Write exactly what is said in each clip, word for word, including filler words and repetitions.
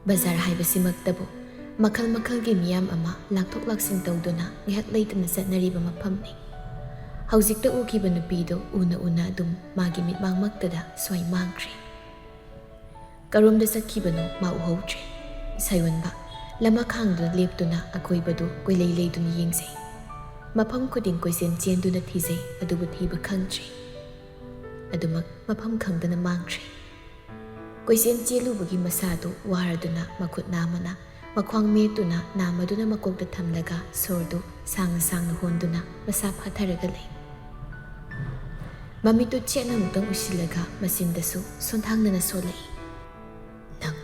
ꯕꯖꯥꯔ ꯍꯥꯏꯕꯁꯤꯃꯛꯇꯕꯨ ꯃꯈꯜ ꯃꯈꯜꯒꯤ ꯃꯤꯌꯥꯝ ꯑꯃ ꯂꯥꯛꯊꯣꯛ ꯂꯥꯛꯁꯤꯟ ꯇꯧꯗꯨꯅ ꯉꯥꯏꯍꯥꯛ ꯂꯩꯇꯅ ꯆꯠꯅꯔꯤꯕ ꯃꯐꯝꯅꯤ꯫ ꯍꯧꯖꯤꯛꯇ ꯎꯈꯤꯕ ꯅꯨꯄꯤꯗꯨ ꯎꯅ ꯎꯅ ꯑꯗꯨꯝ ꯃꯥꯒꯤ ꯃꯤꯠꯃꯥꯡꯃꯛꯇꯗ ꯁ꯭ꯋꯥꯏ ꯃꯥꯡꯈ꯭ꯔꯦ꯫ ꯀꯔꯣꯝꯗ ꯆꯠꯈꯤꯕꯅꯣ ꯃꯥ ꯎꯍꯧꯗ꯭ꯔꯦ꯫ ꯁꯥꯌꯣꯟꯕ ꯂꯃꯈꯥꯡꯗꯨꯗ ꯂꯦꯞꯇꯨꯅ ꯑꯀꯣꯏꯕꯗꯨ ꯀꯣꯏꯂꯩ ꯂꯩꯗꯨꯅ ꯌꯦꯡꯖꯩ꯫ ꯃꯐꯝ ꯈꯨꯗꯤꯡ ꯀꯣꯏꯆꯦꯟ ꯆꯦꯟꯗꯨꯅ ꯊꯤꯖꯩ, ꯑꯗꯨꯕꯨ ꯊꯤꯕ ꯈꯪꯗ꯭ꯔꯦ꯫ ꯑꯗꯨꯃꯛ ꯃꯐꯝ ꯈꯪꯗꯅ ꯃꯥꯡꯈ꯭ꯔꯦ꯫ ꯀꯣꯏꯆꯦꯟ ꯆꯦꯜꯂꯨꯕꯒꯤ ꯃꯁꯥꯗꯨ ꯋꯥꯔꯗꯨꯅ ꯃꯈꯨꯠ ꯅꯥꯝꯃꯅ ꯃꯈ꯭ꯋꯥꯡ ꯃꯦꯠꯇꯨꯅ ꯅꯥꯝꯃꯗꯨꯅ ꯃꯀꯣꯛꯇ ꯊꯝꯂꯒ ꯁꯣꯔꯗꯨ ꯁꯥꯡꯅ ꯁꯥꯡꯅ ꯍꯣꯟꯗꯨꯅ ꯃꯁꯥ ꯐꯥꯊꯔꯒ ꯂꯩ꯫ ꯃꯃꯤꯠꯇꯨ ꯆꯦꯠꯅ ꯑꯃꯨꯛꯇꯪ ꯎꯏꯁꯤꯜꯂꯒ ꯃꯆꯤꯟꯗꯁꯨ ꯁꯣꯟꯊꯥꯡꯅꯅ ꯁꯣꯜꯂꯛꯏ꯫ "ꯅꯪ,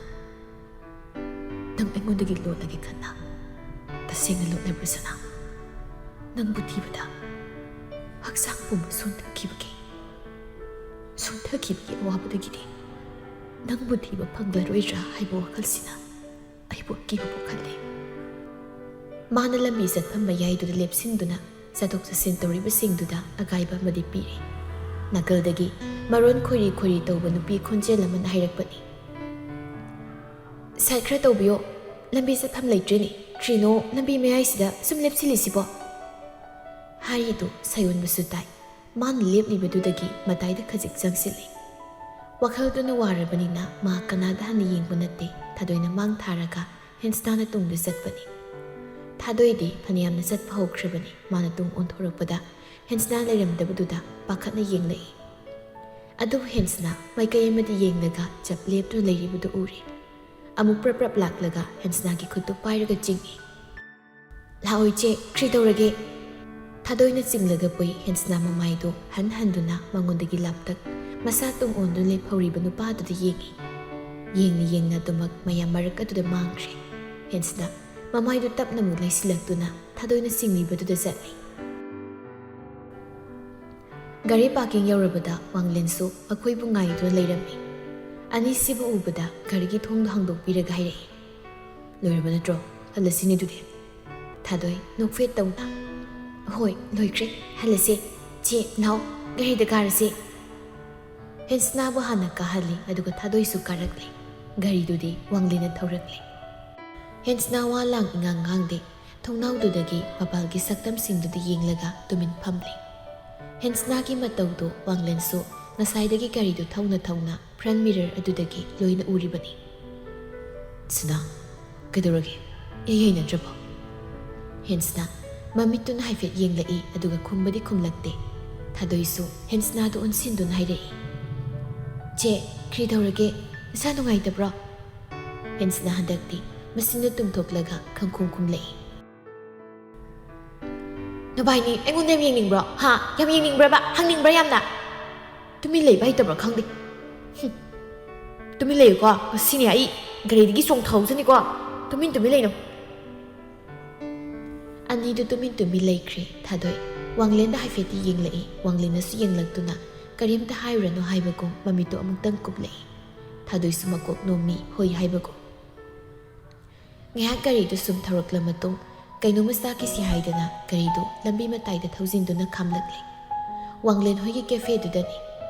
ꯅꯪ ꯑꯩꯉꯣꯟꯗꯒꯤ ꯂꯣꯠꯂꯒꯦ ꯈꯟꯅ? ꯇꯁꯦꯡꯅ ꯂꯣꯠꯂꯕ꯭ꯔꯥ ꯁꯅꯥ? ꯅꯪꯕꯨ ꯊꯤꯕꯗ ꯍꯛꯆꯥꯡ ꯄꯨꯝꯕ ꯁꯣꯟꯊꯈꯤꯕꯒꯤ, ꯁꯣꯟꯊꯈꯤꯕꯒꯤ ꯑꯋꯥꯕꯗꯒꯤꯗꯤ ꯅꯪꯕꯨ ꯊꯤꯕ ꯐꯪꯂꯔꯣꯏꯗ꯭ꯔꯥ ꯍꯥꯏꯕ ꯋꯥꯈꯜꯁꯤꯅ ꯑꯩꯕꯨ ꯑꯀꯤꯕ ꯄꯣꯛꯍꯜꯂꯦ꯫" ꯃꯥꯅ ꯂꯝꯕꯤ ꯆꯠꯐꯝ ꯃꯌꯥꯏꯗꯨꯗ ꯂꯦꯞꯁꯤꯟꯗꯨꯅ ꯆꯠꯊꯣꯛ ꯆꯠꯁꯤꯟ ꯇꯧꯔꯤꯕꯁꯤꯡꯗꯨꯗ ꯑꯀꯥꯏꯕ ꯑꯃꯗꯤ ꯄꯤꯔꯦ꯫ ꯅꯥꯀꯜꯗꯒꯤ ꯃꯔꯣꯟ ꯈꯣꯏꯔꯤ ꯈꯣꯏꯔꯤ ꯇꯧꯕ ꯅꯨꯄꯤ ꯈꯣꯟꯖꯦꯜ ꯑꯃꯅ ꯍꯥꯏꯔꯛꯄꯅꯤ꯫ "ꯁꯥꯏꯠ ꯈꯔ ꯇꯧꯕꯤꯌꯣ, ꯂꯝꯕꯤ ꯆꯠꯐꯝ ꯂꯩꯇ꯭ꯔꯦꯅꯦ꯫ ꯀ꯭ꯔꯤꯅꯣ ꯂꯝꯕꯤ ꯃꯌꯥꯏꯁꯤꯗ ꯁꯨꯝ ꯂꯦꯞꯁꯤꯜꯂꯤꯁꯤꯕꯣ?" ꯍꯥꯏꯔꯤꯗꯨ ꯁꯥꯌꯣꯟꯕꯁꯨ ꯇꯥꯏ꯫ ꯃꯥꯅ ꯂꯦꯞꯂꯤꯕꯗꯨꯗꯒꯤ ꯃꯇꯥꯏꯗ ꯈꯖꯤꯛ ꯆꯪꯁꯤꯜꯂꯤ꯫ ꯋꯥꯈꯜꯗꯨꯅ ꯋꯥꯔꯕꯅꯤꯅ ꯃꯥ ꯀꯅꯥꯗ ꯍꯟꯅ ꯌꯦꯡꯕ ꯅꯠꯇꯦ, ꯊꯥꯗꯣꯏꯅ ꯃꯥꯡ ꯊꯥꯔꯒ ꯍꯦꯟꯁꯅꯥꯅ ꯇꯨꯡꯗ ꯆꯠꯄꯅꯤ꯫ ꯊꯥꯗꯣꯏꯗꯤ ꯐꯅꯌꯥꯝꯅ ꯆꯠꯄ ꯍꯧꯈ꯭ꯔꯕꯅꯤ꯫ ꯃꯥꯅ ꯇꯨꯡ ꯑꯣꯟꯊꯣꯔꯛꯄꯗ ꯍꯦꯟꯁꯅꯥ ꯂꯩꯔꯝꯗꯕꯗꯨꯗ ꯄꯥꯈꯠꯅ ꯌꯦꯡꯂꯛꯏ꯫ ꯑꯗꯨꯕꯨ ꯍꯦꯟꯁꯅꯥ ꯃꯥꯏꯀꯩ ꯑꯃꯗ ꯌꯦꯡꯂꯒ ꯆꯞ ꯂꯦꯞꯇꯨꯅ ꯂꯩꯔꯤꯕꯗꯨ ꯎꯔꯦ꯫ ꯑꯃꯨꯛ ꯄ꯭ꯔꯞ ꯄ꯭ꯔꯞ ꯂꯥꯛꯂꯒ ꯍꯦꯟꯁꯅꯥꯒꯤ ꯈꯨꯠꯇꯨ ꯄꯥꯏꯔꯒ ꯆꯤꯡꯏ꯫ "ꯂꯥꯛꯑꯣ ꯏꯆꯦ, ꯀ꯭ꯔꯤ ꯇꯧꯔꯒꯦ?" ꯊꯥꯗꯣꯏꯅ ꯆꯤꯡꯂꯒ ꯄꯨꯏ꯫ ꯍꯦꯟꯁꯅꯥ ꯃꯃꯥꯏꯗꯨ ꯍꯟ ꯍꯟꯗꯨꯅ ꯃꯉꯣꯟꯗꯒꯤ ꯂꯥꯞꯇꯛ ꯃꯁꯥ ꯇꯨꯡ ꯑꯣꯟꯗꯨꯅ ꯂꯦꯞꯍꯧꯔꯤꯕ ꯅꯨꯄꯥꯗꯨꯗ ꯌꯦꯡꯏ꯫ ꯌꯦꯡꯅ ꯌꯦꯡꯅ ꯑꯗꯨꯃꯛ ꯃꯌꯥꯝ ꯃꯔꯛ ꯑꯗꯨꯗ ꯃꯥꯡꯈ꯭ꯔꯦ꯫ ꯍꯦꯟꯁꯅꯥ ꯃꯃꯥꯏꯗꯨ ꯇꯞꯅ ꯑꯃꯨꯛ ꯂꯩꯁꯤꯜꯂꯛꯇꯨꯅ ꯊꯥꯗꯣꯏꯅ ꯆꯤꯡꯂꯤꯕꯗꯨꯗ ꯆꯠꯂꯤ꯫ ꯒꯥꯔꯤ ꯄꯥꯔꯀꯤꯡ ꯌꯧꯔꯕꯗ ꯋꯥꯡꯂꯦꯟꯁꯨ ꯑꯩꯈꯣꯏꯕꯨ ꯉꯥꯏꯗꯨꯅ ꯂꯩꯔꯝꯃꯤ꯫ ꯑꯅꯤꯁꯤꯕꯨ ꯎꯕꯗ ꯒꯥꯔꯤꯒꯤ ꯊꯣꯡꯗꯨ ꯍꯥꯡꯗꯣꯛꯄꯤꯔꯒ ꯍꯥꯏꯔꯛꯏ, "ꯂꯣꯏꯔꯕ ꯅꯠꯇ꯭ꯔꯣ? ꯍꯜꯂꯁꯤꯅꯦ ꯑꯗꯨꯗꯤ꯫" ꯊꯥꯗꯣꯏ ꯅꯣꯛꯐꯦꯠ ꯇꯧꯅ, "ꯍꯣꯏ, ꯂꯣꯏꯈ꯭ꯔꯦ, ꯍꯜꯂꯁꯦ꯫ ꯆꯦ, ꯂꯥꯎ, ꯒꯥꯔꯤꯗ ꯀꯥꯔꯁꯦ꯫" ꯍꯦꯟꯁꯅꯥꯕꯨ ꯍꯥꯟꯅ ꯀꯥꯍꯜꯂꯤ, ꯑꯗꯨꯒ ꯊꯥꯗꯣꯏꯁꯨ ꯀꯥꯔꯛꯂꯤ꯫ ꯒꯥꯔꯤꯗꯨꯗꯤ ꯋꯥꯡꯂꯦꯟꯅ ꯊꯧꯔꯛꯂꯦ꯫ ꯍꯦꯟꯁꯅꯥ ꯋꯥ ꯂꯥꯡ ꯏꯉꯥꯡ ꯉꯥꯡꯗꯦ꯫ ꯊꯣꯡꯅꯥꯎꯗꯨꯗꯒꯤ ꯃꯄꯥꯜꯒꯤ ꯁꯛꯇꯝꯁꯤꯡꯗꯨꯗ ꯌꯦꯡꯂꯒ ꯇꯨꯃꯤꯟ ꯐꯝꯂꯦ꯫ ꯍꯦꯟꯁꯅꯥꯒꯤ ꯃꯇꯧꯗꯨ ꯋꯥꯡꯂꯦꯟꯁꯨ ꯉꯁꯥꯏꯗꯒꯤ ꯒꯥꯔꯤꯗꯨ ꯊꯧꯅ ꯊꯧꯅ front mirror ꯑꯗꯨꯗꯒꯤ ꯂꯣꯏꯅ ꯎꯔꯤꯕꯅꯤ꯫ "ꯁꯅꯥ, ꯀꯩꯗꯧꯔꯒꯦ? ꯏꯍꯩ ꯍꯩꯅꯗ꯭ꯔꯕꯣ?" ꯍꯦꯟꯁꯅꯥ ꯃꯃꯤꯠꯇꯨꯅ ꯍꯥꯏꯐꯦꯠ ꯌꯦꯡꯂꯛꯏ, ꯑꯗꯨꯒ ꯈꯨꯝꯕꯗꯤ ꯈꯨꯝꯂꯛꯇꯦ꯫ ꯊꯥꯗꯣꯏꯁꯨ ꯍꯦꯟꯁꯅꯥꯗꯨ ꯑꯣꯟꯁꯤꯟꯗꯨꯅ ꯍꯥꯏꯔꯛꯏ, "ꯆꯦ, ꯀꯔꯤ ꯇꯧꯔꯒꯦ? ꯅꯁꯥ ꯅꯨꯡꯉꯥꯏꯇꯕ꯭ꯔꯣ?" ꯍꯦꯟꯁꯅꯥ ꯍꯟꯗꯛꯇꯤ ꯃꯆꯤꯟꯗꯨ ꯇꯨꯝꯊꯣꯛꯂꯒ ꯈꯪꯈꯨꯝ ꯈꯨꯝꯂꯛꯏ꯫ "ꯅꯕꯥꯏꯅꯤ ꯑꯩꯉꯣꯟꯗ ꯌꯥꯝ ꯌꯦꯡꯅꯤꯡꯕ꯭ꯔꯣ? ꯍꯥ? ꯌꯥꯝ ꯌꯦꯡꯅꯤꯡꯕ꯭ꯔꯕ? ꯍꯪꯅꯤꯡꯕ꯭ꯔꯥ ꯌꯥꯝꯅ? ꯇꯨꯃꯤꯟ ꯂꯩꯕ ꯍꯩꯇꯕ꯭ꯔꯥ ꯈꯪꯗꯦ꯫ ꯍꯨꯝ꯫ ꯇꯨꯃꯤꯟ ꯂꯩꯌꯨꯀꯣ꯫ ꯉꯁꯤꯅꯦ ꯑꯩ ꯒꯥꯔꯤꯗꯒꯤ ꯆꯣꯡꯊꯍꯧꯁꯅꯤꯀꯣ꯫ ꯇꯨꯃꯤꯟ ꯇꯨꯃꯤꯟ ꯂꯩꯅꯧ꯫" ꯑꯅꯤꯗꯨ ꯇꯨꯃꯤꯟ ꯇꯨꯃꯤꯟ ꯂꯩꯈ꯭ꯔꯦ꯫ ꯊꯥꯗꯣꯏ ꯋꯥꯡꯂꯦꯟꯗ ꯍꯥꯏꯐꯦꯠꯇꯤ ꯌꯦꯡꯂꯛꯏ꯫ ꯋꯥꯡꯂꯦꯟꯅꯁꯨ ꯌꯦꯡꯂꯛꯇꯨꯅ ꯀꯔꯤꯝꯇ ꯍꯥꯏꯔꯨꯔꯅꯨ ꯍꯥꯏꯕꯒꯨꯝ ꯃꯃꯤꯠꯇꯨ ꯑꯃꯨꯛꯇꯪ ꯀꯨꯞꯂꯛꯏ꯫ ꯊꯥꯗꯣꯏꯁꯨ ꯃꯀꯣꯛ ꯅꯣꯝꯃꯤ, ꯍꯣꯏ ꯍꯥꯏꯕꯒꯨꯝ꯫ ꯉꯥꯏꯍꯥꯛ ꯒꯥꯔꯤꯗꯨ ꯁꯨꯝ ꯊꯧꯔꯛꯂ ꯃꯇꯨꯡ, ꯀꯩꯅꯣꯝꯃ ꯆꯥꯈꯤꯁꯤ ꯍꯥꯏꯗꯅ ꯒꯥꯔꯤꯗꯨ ꯂꯝꯕꯤ ꯃꯇꯥꯏꯗ ꯊꯧꯖꯤꯟꯗꯨꯅ ꯈꯥꯝꯂꯛꯂꯦ꯫ ꯋꯥꯡꯂꯦꯟ ꯍꯣꯏꯒꯤ cafeꯗꯨꯗꯅꯤ꯫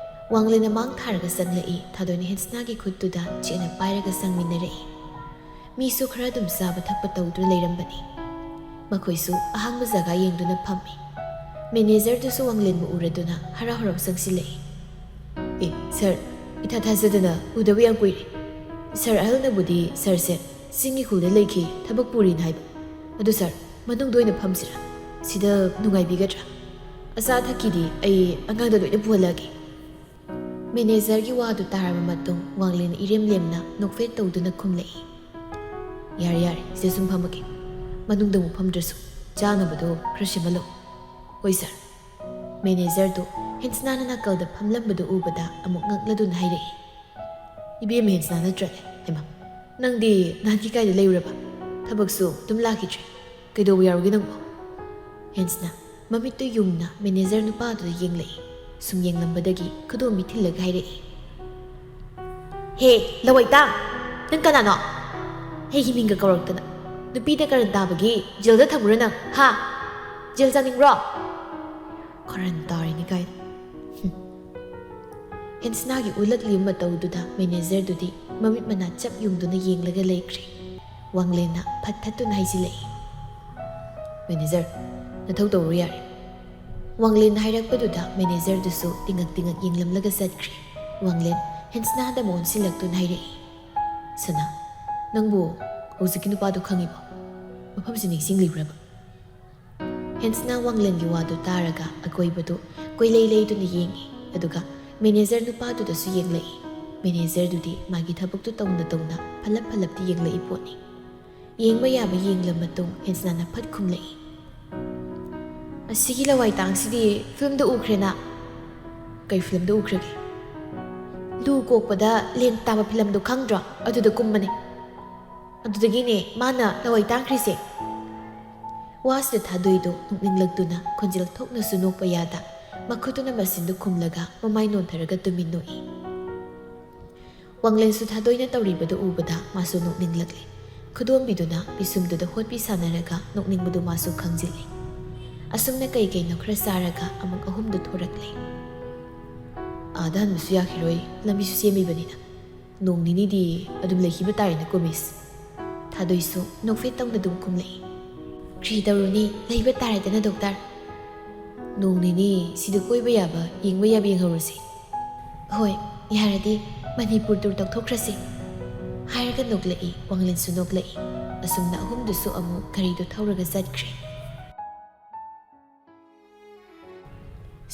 ꯋꯥꯡꯂꯦꯟꯅ ꯃꯥꯡ ꯊꯥꯔꯒ ꯆꯪꯂꯛꯏ꯫ ꯊꯥꯗꯣꯏꯅ ꯍꯦꯟꯁꯅꯥꯒꯤ ꯈꯨꯠꯇꯨꯗ ꯆꯦꯠꯅ ꯄꯥꯏꯔꯒ ꯆꯪꯃꯤꯟꯅꯔꯛꯏ꯫ ꯃꯤꯁꯨ ꯈꯔ ꯑꯗꯨꯝ ꯆꯥꯕ ꯊꯛꯄ ꯇꯧꯗꯨꯅ ꯂꯩꯔꯝꯕꯅꯤ꯫ ꯃꯈꯣꯏꯁꯨ ꯑꯍꯥꯡꯕ ꯖꯒꯥ ꯌꯦꯡꯗꯨꯅ ꯐꯝꯃꯤ꯫ Managerꯗꯨꯁꯨ ꯋꯥꯡꯂꯦꯟꯕꯨ ꯎꯔꯗꯨꯅ ꯍꯔꯥꯎ ꯍꯔꯥꯎ ꯆꯪꯁꯤꯜꯂꯛꯏ꯫ "ꯑꯦ, sir, ꯏꯊꯥ ꯊꯥꯖꯗꯅ ꯎꯗꯕ ꯌꯥꯝ ꯀꯨꯏꯔꯦ꯫ Sir ꯑꯍꯜꯅꯕꯨꯗꯤ sirꯁꯦ ꯆꯤꯡꯒꯤ ꯈꯨꯜꯗ ꯂꯩꯈꯤ, ꯊꯕꯛ ꯄꯨꯔꯤꯅ ꯍꯥꯏꯕ꯫ ꯑꯗꯨ sir, ꯃꯅꯨꯡꯗ ꯑꯣꯏꯅ ꯐꯝꯁꯤꯔꯥ? ꯁꯤꯗ ꯅꯨꯡꯉꯥꯏꯕꯤꯒꯗ꯭ꯔꯥ? ꯑꯆꯥ ꯑꯊꯛꯀꯤꯗꯤ ꯑꯩ ꯑꯉꯥꯡꯗ ꯂꯣꯏꯅ ꯄꯨꯍꯜꯂꯛꯑꯒꯦ꯫" Managerꯒꯤ ꯋꯥꯗꯨ ꯇꯥꯔꯕ ꯃꯇꯨꯡ ꯋꯥꯡꯂꯦꯟ ꯏꯔꯦꯝ ꯂꯦꯝꯅ ꯅꯣꯛꯐꯦꯠ ꯇꯧꯗꯨꯅ ꯈꯨꯝꯂꯛꯏ꯫ "ꯌꯥꯔꯦ, ꯌꯥꯔꯦ, ꯁꯤꯗ ꯁꯨꯝ ꯐꯝꯃꯒꯦ꯫ ꯃꯅꯨꯡꯗ ꯑꯃꯨꯛ ꯐꯝꯗ꯭ꯔꯁꯨ ꯆꯥꯅꯕꯗꯣ ꯈꯔ ꯁꯦꯝꯍꯜꯂꯛꯑꯣ꯫" "ꯍꯣꯏ sir꯫" Managerꯗꯨ ꯍꯦꯟꯁꯅꯥꯅ ꯅꯥꯀꯜꯗ ꯐꯝꯂꯝꯕꯗꯨ ꯎꯕꯗ ꯑꯃꯨꯛ ꯉꯛꯂꯗꯨꯅ ꯍꯥꯏꯔꯛꯏ꯫ "ꯏꯕꯦꯝꯃ ꯍꯦꯟꯁꯅꯥ ꯅꯠꯇ꯭ꯔꯅꯦ? ꯍꯩꯃꯥ, ꯅꯪꯗꯤ ꯅꯍꯥꯟꯒꯤ ꯀꯥꯏꯗ ꯂꯩꯔꯨꯔꯕ? ꯊꯕꯛꯁꯨ ꯑꯗꯨꯝ ꯂꯥꯛꯈꯤꯗ꯭ꯔꯦ꯫ ꯀꯩꯗꯧꯕ ꯌꯥꯎꯔꯒꯦ ꯅꯪꯕꯣ?" ꯍꯦꯟꯁꯅꯥ ꯃꯃꯤꯠꯇꯨ ꯌꯨꯡꯅ manager ꯅꯨꯄꯥꯗꯨꯗ ꯌꯦꯡꯂꯛꯏ꯫ ꯁꯨꯝ ꯌꯦꯡꯂꯝꯕꯗꯒꯤ ꯈꯨꯗꯣꯝꯕꯤ ꯊꯤꯜꯂꯒ ꯍꯥꯏꯔꯛꯏ꯫ "ꯍꯦ, ꯂꯋꯥꯏꯇꯥ! ꯅꯪ ꯀꯅꯥꯅꯣ? ꯑꯩꯒꯤ ꯃꯤꯡꯒ ꯀꯧꯔꯛꯇꯅ꯫ ꯅꯨꯄꯤꯗ ꯀꯔꯟ ꯇꯥꯕꯒꯤ ꯖꯦꯜꯗ ꯊꯝꯃꯨꯔ ꯅꯪ, ꯍꯥ? ꯖꯦꯜ ꯆꯥꯅꯤꯡꯕ꯭ꯔꯣ?" ꯀꯔꯟ ꯇꯥꯔꯤꯅꯤ ꯀꯥꯏꯅ꯫ ꯍꯨꯝ꯫ ꯍꯦꯟꯁꯅꯥꯒꯤ ꯎꯠꯂꯛꯂꯤꯕ ꯃꯇꯧꯗꯨꯗ ꯃꯦꯅꯦꯖꯔꯗꯨꯗꯤ ꯃꯃꯤꯠ ꯃꯅꯥ ꯆꯞ ꯌꯨꯡꯗꯨꯅ ꯌꯦꯡꯂꯒ ꯂꯩꯈ꯭ꯔꯦ꯫ ꯋꯥꯡꯂꯦꯟꯅ ꯐꯠ ꯊꯠꯇꯨꯅ ꯍꯥꯏꯖꯤꯜꯂꯛꯏ, "ꯃꯦꯅꯦꯖꯔ, ꯅꯊꯧ ꯇꯧꯔꯨ ꯌꯥꯔꯦ꯫" ꯋꯥꯡꯂꯦꯟꯅ ꯍꯥꯏꯔꯛꯄꯗꯨꯗ ꯃꯦꯅꯦꯖꯔꯗꯨꯁꯨ ꯇꯤꯡꯉꯛ ꯇꯤꯡꯉꯛ ꯌꯦꯡꯂꯝꯂꯒ ꯆꯠꯈ꯭ꯔꯦ꯫ ꯋꯥꯡꯂꯦꯟ ꯍꯦꯟꯁꯅꯥꯗ ꯑꯃꯨꯛ ꯑꯣꯟꯁꯤꯜꯂꯛꯇꯨꯅ ꯍꯥꯏꯔꯛꯏ, "ꯁꯅꯥ, ꯅꯪꯕꯨ ꯍꯧꯖꯤꯛꯀꯤ ꯅꯨꯄꯥꯗꯣ ꯈꯪꯉꯤꯕꯣ? ꯃꯐꯝꯁꯤ ꯅꯤꯡꯁꯤꯡꯂꯤꯕ꯭ꯔꯕ?" ꯍꯦꯟꯁꯅꯥ ꯋꯥꯡꯂꯦꯟꯒꯤ ꯋꯥꯗꯨ ꯇꯥꯔꯒ ꯑꯀꯣꯏꯕꯗꯨ ꯀꯣꯏꯂꯩ ꯂꯩꯗꯨꯅ ꯌꯦꯡꯉꯤ꯫ ꯑꯗꯨꯒ ꯃꯦꯅꯦꯖꯔ ꯅꯨꯄꯥꯗꯨꯗꯁꯨ ꯌꯦꯡꯂꯛꯏ꯫ ꯃꯦꯅꯦꯖꯔꯗꯨꯗꯤ ꯃꯥꯒꯤ ꯊꯕꯛꯇꯨ ꯇꯧꯅ ꯇꯧꯅ ꯐꯂꯞ ꯐꯂꯞꯇꯤ ꯌꯦꯡꯂꯛꯏ ꯄꯣꯠꯅꯤ꯫ ꯌꯦꯡꯕ ꯌꯥꯕ ꯌꯦꯡꯂꯕ ꯃꯇꯨꯡ ꯍꯦꯟꯁꯅꯥꯅ ꯐꯠ ꯈꯨꯝꯂꯛꯏ, "ꯑꯁꯤꯒꯤ ꯂꯋꯥꯏ ꯇꯥꯡꯁꯤꯗꯤ ꯐꯤꯂꯝꯗ ꯎꯈ꯭ꯔꯦꯅ꯫" "ꯀꯩ ꯐꯤꯂꯝꯗ ꯎꯈ꯭ꯔꯒꯦ?" "ꯂꯨ ꯀꯣꯛꯄꯗ ꯂꯦꯟ ꯇꯥꯕ ꯐꯤꯂꯝꯗꯣ ꯈꯪꯗ꯭ꯔꯣ? ꯑꯗꯨꯗ ꯀꯨꯝꯕꯅꯦ꯫" "ꯑꯗꯨꯗꯒꯤꯅꯦ ꯃꯥꯅ ꯂꯋꯥꯏ ꯇꯥꯡꯈ꯭ꯔꯤꯁꯦ꯫" ꯋꯥꯁꯤꯗ ꯊꯥꯗꯣꯏꯗꯣ ꯅꯣꯛꯅꯤꯡꯂꯛꯇꯨꯅ ꯈꯣꯟꯖꯦꯜ ꯊꯣꯛꯅꯁꯨ ꯅꯣꯛꯄ ꯌꯥꯗ ꯃꯈꯨꯠꯇꯨꯅ ꯃꯁꯤꯟꯗꯨ ꯈꯨꯝꯂꯒ ꯃꯃꯥꯏ ꯅꯣꯟꯊꯔꯒ ꯇꯨꯃꯤꯟ ꯅꯣꯛꯏ꯫ ꯋꯥꯡꯂꯦꯟꯁꯨ ꯊꯥꯗꯣꯏꯅ ꯇꯧꯔꯤꯕꯗꯨ ꯎꯕꯗ ꯃꯥꯁꯨ ꯅꯣꯛꯅꯤꯡꯂꯛꯂꯦ꯫ ꯈꯨꯗꯣꯝꯕꯤꯗꯨꯅ ꯄꯤꯁꯨꯝꯗꯨꯗ ꯍꯣꯠꯄꯤ ꯁꯥꯟꯅꯔꯒ ꯅꯣꯛꯅꯤꯡꯕꯗꯨ ꯃꯥꯁꯨ ꯈꯪꯖꯤꯜꯂꯦ꯫ ꯑꯁꯨꯝꯅ ꯀꯩ ꯀꯩꯅꯣ ꯈꯔ ꯆꯥꯔꯒ ꯑꯃꯨꯛ ꯑꯍꯨꯝꯗꯨ ꯊꯣꯔꯛꯂꯦ꯫ "ꯑꯥꯗ ꯍꯟꯕꯁꯨ ꯌꯥꯈꯤꯔꯣꯏ, ꯂꯝꯕꯤꯁꯨ ꯁꯦꯝꯃꯤꯕꯅꯤꯅ꯫ ꯅꯣꯡ ꯅꯤꯅꯤꯗꯤ ꯑꯗꯨꯝ ꯂꯩꯈꯤꯕ ꯇꯥꯔꯦꯅꯦꯀꯣ, ꯃꯤꯁ꯫" ꯊꯥꯗꯣꯏꯁꯨ ꯅꯣꯛꯐꯦꯠ ꯇꯧꯅ ꯑꯗꯨꯝ ꯈꯨꯝꯂꯛꯏ꯫ "ꯀ꯭ꯔꯤ ꯇꯧꯔꯨꯅꯤ, ꯂꯩꯕ ꯇꯥꯔꯦꯗꯅ, ꯗꯣꯛꯇꯔ꯫" "ꯅꯣꯡ ꯅꯤꯅꯤ ꯁꯤꯗ ꯀꯣꯏꯕ ꯌꯥꯕ, ꯌꯦꯡꯕ ꯌꯥꯕ ꯌꯦꯡꯍꯧꯔꯁꯤ꯫" "ꯍꯣꯏ, ꯌꯥꯔꯗꯤ ꯃꯅꯤꯄꯨꯔ ꯇꯨꯔ ꯇꯧꯊꯣꯛꯈ꯭ꯔꯁꯤ꯫" ꯍꯥꯏꯔꯒ ꯅꯣꯛꯂꯛꯏ, ꯋꯥꯡꯂꯦꯟꯁꯨ ꯅꯣꯛꯂꯛꯏ꯫ ꯑꯁꯨꯝꯅ ꯑꯍꯨꯝꯗꯨꯁꯨ ꯑꯃꯨꯛ ꯒꯥꯔꯤꯗꯨ ꯊꯧꯔꯒ ꯆꯠꯈ꯭ꯔꯦ꯫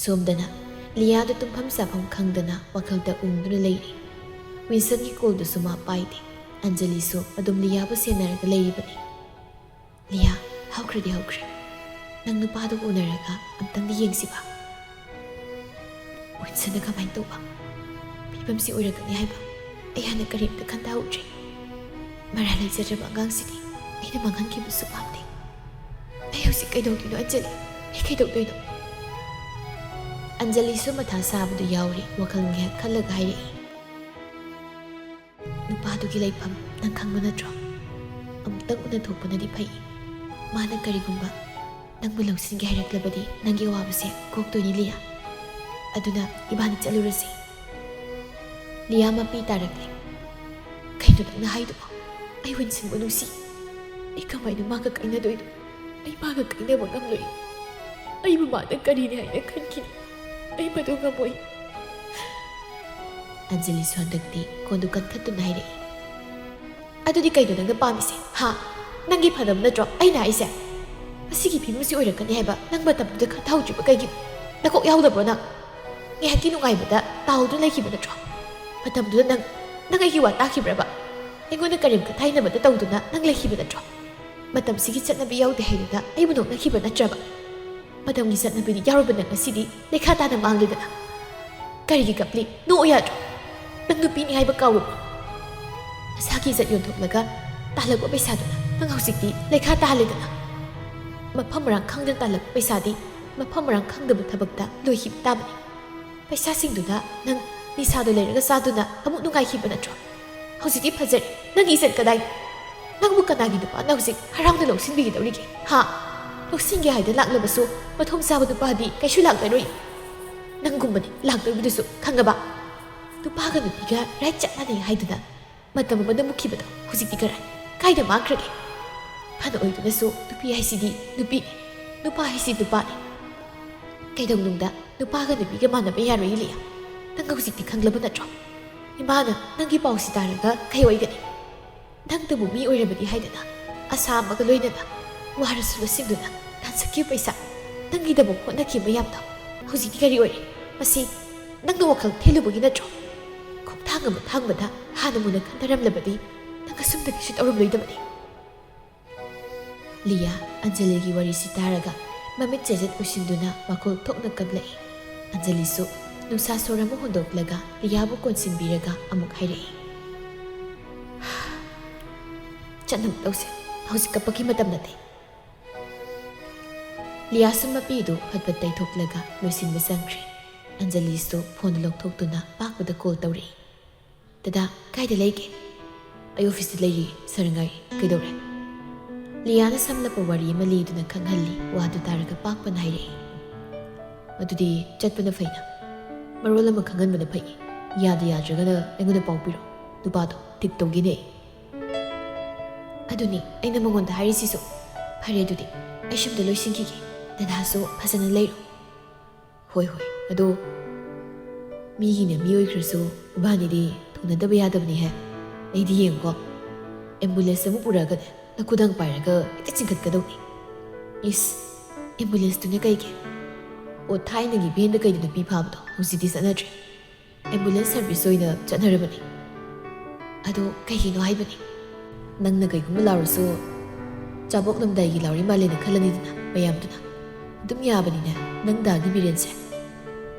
ꯁꯣꯝꯗꯅ ꯂꯤꯌꯥꯗꯨ ꯇꯨꯝꯐꯝ ꯆꯥꯐꯝ ꯈꯪꯗꯅ ꯋꯥꯈꯜꯗ ꯎꯪꯗꯨꯅ ꯂꯩꯔꯤ꯫ ꯋꯤꯟꯁꯟꯒꯤ ꯀꯣꯜꯗꯨꯁꯨ ꯃꯥ ꯄꯥꯏꯗꯦ꯫ ꯑꯟꯖꯂꯤꯁꯨ ꯑꯗꯨꯝ ꯂꯤꯌꯥꯕꯨ ꯁꯦꯟꯅꯔꯒ ꯂꯩꯔꯤꯕꯅꯤ꯫ "ꯂꯤꯌꯥ, ꯍꯧꯈ꯭ꯔꯗꯤ ꯍꯧꯈ꯭ꯔꯦ꯫ ꯅꯪ ꯅꯨꯄꯥꯗꯨꯒ ꯎꯅꯔꯒ ꯑꯝꯇꯪꯗꯤ ꯌꯦꯡꯁꯤꯕ꯫" "ꯋꯤꯟꯁꯟꯗ ꯀꯃꯥꯏꯅ ꯇꯧꯕ ꯐꯤꯕꯝꯁꯤ ꯑꯣꯏꯔꯛꯀꯅꯤ ꯍꯥꯏꯕ ꯑꯩ ꯍꯥꯟꯅ ꯀꯔꯤꯝꯇ ꯈꯟꯊꯍꯧꯗ꯭ꯔꯦ꯫ ꯃꯔꯥꯜ ꯂꯩꯖꯗ꯭ꯔꯕ ꯑꯉꯥꯡꯁꯤꯗꯤ ꯑꯩꯅ ꯃꯥꯡꯍꯟꯈꯤꯕꯁꯨ ꯄꯥꯝꯗꯦ꯫ ꯑꯩ ꯍꯧꯖꯤꯛ ꯀꯩꯗꯧꯗꯣꯏꯅꯣ ꯑꯟꯖꯂꯤ? ꯑꯩ ꯀꯩꯗꯧꯗꯣꯏꯅꯣ?" ꯑꯟꯖꯂꯤꯁꯨ ꯃꯊꯥ ꯁꯥꯕꯗꯨ ꯌꯥꯎꯔꯤ꯫ ꯋꯥꯈꯜ ꯉꯥꯏꯍꯥꯛ ꯈꯜꯂꯒ ꯍꯥꯏꯔꯛꯏ, "ꯅꯨꯄꯥꯗꯨꯒꯤ ꯂꯩꯐꯝ ꯅꯪ ꯈꯪꯕ ꯅꯠꯇ꯭ꯔꯣ? ꯑꯃꯨꯛꯇꯪ ꯎꯅꯊꯣꯛꯄꯅꯗꯤ ꯐꯩ꯫ ꯃꯥꯅ ꯀꯔꯤꯒꯨꯝꯕ ꯅꯪꯕꯨ ꯂꯧꯁꯤꯟꯒꯦ ꯍꯥꯏꯔꯛꯂꯕꯗꯤ ꯅꯪꯒꯤ ꯑꯋꯥꯕꯁꯦ ꯀꯣꯛꯇꯣꯏꯅꯤ, ꯂꯤꯌꯥ꯫ ꯑꯗꯨꯅ ꯏꯕꯥꯅꯤ ꯆꯠꯂꯨꯔꯁꯤ꯫" ꯂꯤꯌꯥ ꯃꯄꯤ ꯇꯥꯔꯛꯂꯦ꯫ "ꯀꯩꯅꯣ ꯅꯪꯅ ꯍꯥꯏꯗꯨꯕꯣ? ꯑꯩ ꯋꯤꯟꯁꯟꯕꯨ ꯅꯨꯡꯁꯤ꯫ ꯑꯩ ꯀꯃꯥꯏꯅ ꯃꯥꯒ ꯀꯥꯏꯅꯗꯣꯏꯅꯣ? ꯑꯩ ꯃꯥꯒ ꯀꯥꯏꯅꯕ ꯉꯝꯂꯣꯏ꯫ ꯑꯩꯕꯨ ꯃꯥꯅ ꯀꯔꯤꯅꯤ ꯍꯥꯏꯅ ꯈꯟꯈꯤꯅꯤ? ꯑꯩ ꯃꯗꯨ ꯉꯝꯃꯣꯏ꯫" ꯑꯟꯖꯂꯤꯁꯨ ꯍꯟꯗꯛꯇꯤ ꯈꯣꯟꯗꯨ ꯀꯟꯈꯠꯇꯨꯅ ꯍꯥꯏꯔꯛꯏ꯫ "ꯑꯗꯨꯗꯤ ꯀꯩꯅꯣ ꯅꯪꯅ ꯄꯥꯝꯃꯤꯁꯦ, ꯍꯥ? ꯅꯪꯒꯤ ꯐꯅꯕ ꯅꯠꯇ꯭ꯔꯣ ꯑꯩꯅ ꯍꯥꯏꯁꯦ? ꯃꯁꯤꯒꯤ ꯐꯤꯕꯝꯁꯤ ꯑꯣꯏꯔꯛꯀꯅꯤ ꯍꯥꯏꯕ ꯅꯪ ꯃꯇꯝꯗꯨꯗ ꯈꯟꯊꯍꯧꯗ꯭ꯔꯤꯕ ꯀꯩꯒꯤꯅꯣ? ꯅꯀꯣꯛ ꯌꯥꯎꯗꯕ꯭ꯔꯣ ꯅꯪ? ꯉꯥꯏꯍꯥꯛꯀꯤ ꯅꯨꯡꯉꯥꯏꯕꯗ ꯇꯥꯎꯗꯨꯅ ꯂꯩꯈꯤꯕ ꯅꯠꯇ꯭ꯔꯣ? ꯃꯇꯝꯗꯨꯗ ꯅꯪ, ꯅꯪ ꯑꯩꯒꯤ ꯋꯥ ꯇꯥꯈꯤꯕ꯭ꯔꯕ? ꯑꯩꯉꯣꯟꯗ ꯀꯔꯦꯝ ꯀꯊꯥꯏꯅꯕꯗ ꯇꯧꯗꯨꯅ ꯅꯪ ꯂꯩꯈꯤꯕ ꯅꯠꯇ꯭ꯔꯣ? ꯃꯇꯝꯁꯤꯒꯤ ꯆꯠꯅꯕꯤ ꯌꯥꯎꯗꯦ ꯍꯥꯏꯗꯨꯅ ꯑꯩꯕꯨ ꯅꯣꯛꯅꯈꯤꯕ ꯅꯠꯇ꯭ꯔꯕ? ꯃꯇꯝꯒꯤ ꯆꯠꯅꯕꯤꯗꯤ ꯌꯥꯎꯔꯨꯕ ꯅꯪ ꯉꯁꯤꯗꯤ ꯂꯩꯈꯥ ꯇꯥꯅ ꯃꯥꯡꯂꯦꯗꯅ꯫ ꯀꯔꯤꯒꯤ ꯀꯞꯂꯤ? ꯅꯣꯛꯑꯣ ꯌꯥꯗ꯭ꯔꯣ? ꯅꯪ ꯅꯨꯄꯤꯅꯤ ꯍꯥꯏꯕ ꯀꯥꯎꯔꯕ꯭ꯔꯣ? ꯅꯁꯥꯒꯤ ꯏꯖꯠ ꯌꯣꯟꯊꯣꯛꯂꯒ ꯇꯥꯜꯂꯛꯄ ꯄꯩꯁꯥꯗꯨꯅ ꯅꯪ ꯍꯧꯖꯤꯛꯇꯤ ꯂꯩꯈꯥ ꯇꯥꯍꯜꯂꯦꯗꯅ꯫ ꯃꯐꯝ ꯃꯔꯥꯡ ꯈꯪꯗꯅ ꯇꯥꯜꯂꯛꯄ ꯄꯩꯁꯥꯗꯤ ꯃꯐꯝ ꯃꯔꯥꯡ ꯈꯪꯗꯕ ꯊꯕꯛꯇ ꯂꯣꯏꯈꯤꯕ ꯇꯥꯕꯅꯤ꯫ ꯄꯩꯁꯥꯁꯤꯡꯗꯨꯅ ꯅꯪ ꯅꯤꯁꯥꯗ ꯂꯩꯔꯒ ꯆꯥꯗꯨꯅ ꯑꯃꯨꯛ ꯅꯨꯡꯉꯥꯏꯈꯤꯕ ꯅꯠꯇ꯭ꯔꯣ? ꯍꯧꯖꯤꯛꯇꯤ ꯐꯖꯔꯦ꯫ ꯅꯪꯒꯤ ꯏꯖꯠ ꯀꯗꯥꯏ? ꯅꯪꯕꯨ ꯀꯅꯥꯒꯤ ꯅꯨꯄꯥꯅ ꯍꯧꯖꯤꯛ ꯍꯔꯥꯎꯅ ꯂꯧꯁꯤꯟꯕꯤꯒꯗꯧꯔꯤꯒꯦ? ꯍꯥ? ꯂꯧꯁꯤꯟꯒꯦ ꯍꯥꯏꯗ ꯂꯥꯛꯂꯕꯁꯨ ꯃꯊꯣꯡ ꯆꯥꯕ ꯅꯨꯄꯥꯗꯤ ꯀꯩꯁꯨ ꯂꯥꯛꯂꯔꯣꯏ꯫ ꯅꯪꯒꯨꯝꯕꯅꯤ ꯂꯥꯛꯇꯧꯔꯤꯕꯗꯨꯁꯨ, ꯈꯪꯉꯕ? ꯅꯨꯄꯥꯒ ꯅꯨꯄꯤꯒ ꯔꯥꯏꯠ ꯆꯞ ꯃꯥꯟꯅꯩ ꯍꯥꯏꯗꯨꯅ ꯃꯇꯝ ꯑꯃꯗ ꯃꯨꯛꯈꯤꯕꯗꯣ ꯍꯧꯖꯤꯛꯇꯤ ꯀꯔꯥꯏ ꯀꯥꯏꯗ ꯃꯥꯡꯈ꯭ꯔꯒꯦ? ꯐꯅ ꯑꯣꯏꯗꯨꯅꯁꯨ ꯅꯨꯄꯤ ꯍꯥꯏꯁꯤꯗꯤ ꯅꯨꯄꯤꯅꯤ, ꯅꯨꯄꯥ ꯍꯥꯏꯁꯤ ꯅꯨꯄꯥꯅꯤ꯫ ꯀꯩꯗꯧꯅꯨꯡꯗ ꯅꯨꯄꯥꯒ ꯅꯨꯄꯤꯒ ꯃꯥꯟꯅꯕ ꯌꯥꯔꯣꯏ, ꯏꯂꯤꯌꯥ꯫ ꯅꯪ ꯍꯧꯖꯤꯛꯇꯤ ꯈꯪꯂꯕ ꯅꯠꯇ꯭ꯔꯣ? ꯏꯃꯥꯅ ꯅꯪꯒꯤ ꯄꯥꯎꯁꯤ ꯇꯥꯔꯒ ꯀꯩ ꯑꯣꯏꯒꯅꯤ? ꯅꯪꯇꯕꯨ ꯃꯤ ꯑꯣꯏꯔꯕꯗꯤ ꯍꯥꯏꯗꯅ ꯑꯁꯥ ꯑꯃꯒ ꯂꯣꯏꯅꯅ ꯋꯥꯔꯁꯨ ꯂꯣꯠꯁꯤꯟꯗꯨꯅ ꯇꯥꯟꯁꯤꯟꯈꯤꯕ ꯄꯩꯁꯥ, ꯅꯪꯒꯤꯗꯃꯛ ꯍꯣꯠꯅꯈꯤꯕ ꯃꯌꯥꯝꯗꯣ ꯍꯧꯖꯤꯛꯇꯤ ꯀꯔꯤ ꯑꯣꯏꯔꯦ? ꯃꯁꯤ ꯅꯪꯅ ꯋꯥꯈꯜ ꯊꯦꯜꯂꯨꯕꯒꯤ ꯅꯠꯇ꯭ꯔꯣ? ꯈꯣꯡꯊꯥꯡ ꯑꯃ ꯊꯥꯡꯕꯗ ꯍꯥꯟꯅ ꯃꯨꯟꯅ ꯈꯟꯊꯔꯝꯂꯕꯗꯤ ꯅꯪ ꯑꯁꯨꯝꯅ ꯀꯩꯁꯨ ꯇꯧꯔꯝꯂꯣꯏꯗꯕꯅꯤ꯫ ꯂꯤꯌꯥ ꯑꯟꯖꯂꯤꯒꯤ ꯋꯥꯔꯤꯁꯤ ꯇꯥꯔꯒ ꯃꯃꯤꯠ ꯆꯦꯖꯠ ꯎꯏꯁꯤꯟꯗꯨꯅ ꯃꯈꯣꯜ ꯊꯣꯛꯅ ꯀꯞꯂꯛꯏ꯫ ꯑꯟꯖꯂꯤꯁꯨ ꯅꯨꯡꯁꯥ ꯁꯣꯔ ꯑꯃ ꯍꯣꯟꯗꯣꯛꯂꯒ ꯂꯤꯌꯥꯕꯨ ꯀꯣꯟꯁꯤꯟꯕꯤꯔꯒ ꯑꯃꯨꯛ ꯍꯥꯏꯔꯛꯏ, "ꯆꯠꯅꯕ ꯇꯧꯁꯦ, ꯍꯧꯖꯤꯛ ꯀꯞꯄꯒꯤ ꯃꯇꯝ ꯅꯠꯇꯦ꯫" ꯂꯤꯌꯥꯁꯨ ꯃꯄꯤꯗꯨ ꯐꯠ ꯐꯠ ꯇꯩꯊꯣꯛꯂꯒ ꯂꯣꯏꯁꯤꯟꯕ ꯆꯪꯈ꯭ꯔꯦ꯫ ꯑꯟꯖꯂꯤꯁꯨ ꯐꯣꯟ ꯂꯧꯊꯣꯛꯇꯨꯅ ꯄꯥꯛꯄꯗ ꯀꯣꯜ ꯇꯧꯔꯛꯏ꯫ "ꯗꯗꯥ, ꯀꯥꯏꯗ ꯂꯩꯒꯦ?" "ꯑꯩ ꯑꯣꯐꯤꯁꯇ ꯂꯩꯔꯤ, ꯁꯥꯔ ꯉꯥꯏ꯫" "ꯀꯩꯗꯧꯔꯦ?" ꯂꯤꯌꯥꯅ ꯁꯝꯂꯞꯄ ꯋꯥꯔꯤ ꯑꯃ ꯂꯤꯗꯨꯅ ꯈꯪꯍꯜꯂꯤ꯫ ꯋꯥꯗꯨ ꯇꯥꯔꯒ ꯄꯥꯛꯄꯅ ꯍꯥꯏꯔꯛꯏ, "ꯑꯗꯨꯗꯤ ꯆꯠꯄꯅ ꯐꯩꯅ꯫ ꯃꯔꯣꯜ ꯑꯃ ꯈꯪꯍꯟꯕꯅ ꯐꯩ꯫ ꯌꯥꯗ ꯌꯥꯗ꯭ꯔꯒꯅ ꯑꯩꯉꯣꯟꯗ ꯄꯥꯎ ꯄꯤꯔꯣ, ꯅꯨꯄꯥꯗꯣ ꯇꯤꯛ ꯇꯧꯒꯦꯅꯦ ꯑꯩ꯫ ꯑꯗꯨꯅꯤ ꯑꯩꯅ ꯃꯉꯣꯟꯗ ꯍꯥꯏꯔꯤꯁꯤꯁꯨ꯫ ꯐꯔꯦ, ꯑꯗꯨꯗꯤ ꯑꯩ ꯁꯣꯝꯗ ꯂꯣꯏꯁꯤꯟꯈꯤꯒꯦ, ꯅꯅꯥꯁꯨ ꯐꯖꯅ ꯂꯩꯔꯣ꯫ ꯍꯣꯏ ꯍꯣꯏ, ꯑꯗꯣ ꯃꯤꯒꯤꯅ ꯃꯤ ꯑꯣꯏꯈ꯭ꯔꯁꯨ ꯏꯕꯥꯅꯤꯗꯤ ꯊꯨꯡꯅꯗꯕ ꯌꯥꯗꯕꯅꯤꯍꯦ꯫ ꯑꯩꯗꯤ ꯌꯦꯡꯉꯨꯀꯣ, ꯑꯦꯝꯕꯨꯂꯦꯟꯁ ꯑꯃ ꯄꯨꯔꯛꯑꯒꯅꯦ ꯅꯈꯨꯗꯥꯡ ꯄꯥꯏꯔꯒ ꯍꯦꯛꯇ ꯆꯤꯡꯈꯠꯀꯗꯧꯅꯤ꯫ ꯏꯁ, ꯑꯦꯝꯕꯨꯂꯦꯟꯁꯇꯨꯅ ꯀꯩꯒꯤ? ꯑꯣ, ꯊꯥꯏꯅꯒꯤ ꯚꯦꯟꯗ ꯀꯩꯗ ꯅꯨꯄꯤ ꯐꯥꯕꯗꯣ ꯍꯧꯖꯤꯛꯇꯤ ꯆꯠꯅꯗ꯭ꯔꯦ꯫ ꯑꯦꯝꯕꯨꯂꯦꯟꯁ ꯁꯔꯚꯤꯁ ꯑꯣꯏꯅ ꯆꯠꯅꯔꯕꯅꯤ꯫ ꯑꯗꯣ ꯀꯩꯒꯤꯅꯣ ꯍꯥꯏꯕꯅꯤ? ꯅꯪꯅ ꯀꯩꯒꯨꯝꯕ ꯂꯥꯎꯔꯁꯨ ꯆꯥꯕꯣꯛꯂꯝꯗꯥꯏꯒꯤ ꯂꯥꯎꯔꯤ ꯃꯥꯜꯂꯦꯅ ꯈꯜꯂꯅꯤꯗꯅ ꯃꯌꯥꯝꯗꯨꯅ꯫ ꯑꯗꯨꯝ ꯌꯥꯕꯅꯤꯅꯦ ꯅꯪ ꯗꯥꯒꯤ ꯕꯤꯔꯦꯟꯁꯦ꯫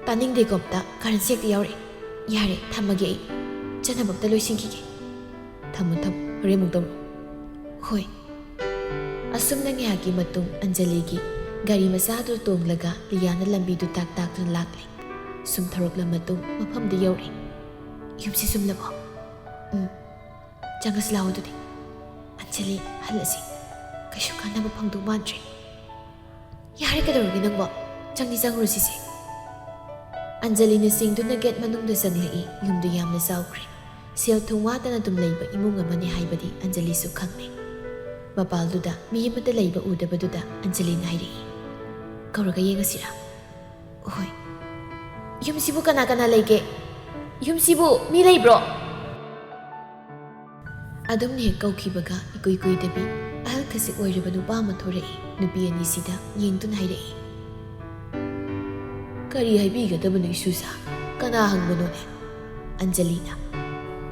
ꯇꯥꯅꯤꯡꯗꯦꯀꯣ ꯑꯝꯇ, ꯀꯔꯟꯁꯤ ꯍꯦꯛꯇ ꯌꯥꯎꯔꯛꯑꯦ꯫ ꯌꯥꯔꯦ, ꯊꯝꯃꯒꯦ ꯑꯩ꯫ ꯆꯠꯅꯕ ꯑꯝꯇ ꯂꯣꯏꯁꯤꯟꯈꯤꯒꯦ꯫ ꯊꯝꯃꯣ ꯊꯝꯃꯣ, ꯍꯣꯔꯦꯟ ꯑꯃꯨꯛ ꯇꯧꯔꯛꯑꯣ꯫ ꯍꯣꯏ꯫ ꯑꯁꯨꯝꯅ ꯉꯥꯏꯍꯥꯛꯀꯤ ꯃꯇꯨꯡ ꯑꯟꯖꯂꯤꯒꯤ ꯒꯥꯔꯤ ꯃꯆꯥꯗꯨ ꯇꯣꯡꯂꯒ ꯂꯤꯌꯥꯅ ꯂꯝꯕꯤꯗꯨ ꯇꯥꯛ ꯇꯥꯛꯇꯨꯅ ꯂꯥꯛꯂꯦ꯫ ꯁꯨꯝ ꯊꯧꯔꯛꯂ ꯃꯇꯨꯡ ꯃꯐꯝꯗꯨ ꯌꯧꯔꯦ꯫ ꯌꯨꯝꯁꯤ ꯆꯨꯝꯂꯕꯣ? ꯎꯝ꯫ ꯆꯪꯉꯁꯤ ꯂꯥꯛꯑꯣ ꯑꯗꯨꯗꯤ꯫ ꯑꯟꯖꯂꯤ, ꯍꯜꯂꯁꯤ꯫ ꯀꯩꯁꯨ ꯀꯥꯟꯅꯕ ꯐꯪꯗꯧ ꯃꯥꯟꯗ꯭ꯔꯦ꯫ ꯌꯥꯔꯦ, ꯀꯩꯗꯧꯔꯒꯦ ꯅꯪꯕꯣ? ꯆꯪꯗꯤ ꯆꯪꯉꯨꯔꯁꯤꯁꯦ꯫ ꯑꯟꯖꯂꯤꯅ ꯆꯤꯡꯗꯨꯅ ꯒꯦꯠ ꯃꯅꯨꯡꯗ ꯆꯪꯂꯛꯏ꯫ ꯌꯨꯝꯗꯨ ꯌꯥꯝꯅ ꯆꯥꯎꯈ꯭ꯔꯦ꯫ ꯁꯦꯜ ꯊꯨꯝ ꯋꯥꯠꯇꯅ ꯑꯗꯨꯝ ꯂꯩꯕ ꯏꯃꯨꯡ ꯑꯃꯅꯤ ꯍꯥꯏꯕꯗꯤ ꯑꯟꯖꯂꯤꯁꯨ ꯈꯪꯂꯦ꯫ ꯃꯄꯥꯜꯗꯨꯗ ꯃꯤ ꯑꯃꯠꯇ ꯂꯩꯕ ꯎꯗꯕꯗꯨꯗ ꯑꯟꯖꯂꯤꯅ ꯍꯥꯏꯔꯛꯏ, "ꯀꯧꯔꯒ ꯌꯦꯡꯉꯁꯤꯔꯥ?" "ꯍꯣꯏ꯫ ꯌꯨꯝꯁꯤꯕꯨ ꯀꯅꯥ ꯀꯅꯥ ꯂꯩꯒꯦ? ꯌꯨꯝꯁꯤꯕꯨ ꯃꯤ ꯂꯩꯕ꯭ꯔꯣ?" ꯑꯗꯨꯝꯅ ꯍꯦꯛ ꯀꯧꯈꯤꯕꯒ ꯏꯀꯨꯏ ꯀꯨꯏꯗꯕꯤ ꯑꯍꯜ ꯈꯖꯤꯛ ꯑꯣꯏꯔꯕ ꯅꯨꯄꯥ ꯑꯃ ꯊꯣꯔꯛꯏ꯫ ꯅꯨꯄꯤ ꯑꯅꯤꯁꯤꯗ ꯌꯦꯡꯗꯨꯅ ꯍꯥꯏꯔꯛꯏ, "ꯀꯔꯤ ꯍꯥꯏꯕꯤꯒꯗꯕꯅꯣ ꯏꯁꯨꯁꯥ? ꯀꯅꯥ ꯍꯪꯕꯅꯣꯅꯦ?" ꯑꯟꯖꯂꯤꯅ,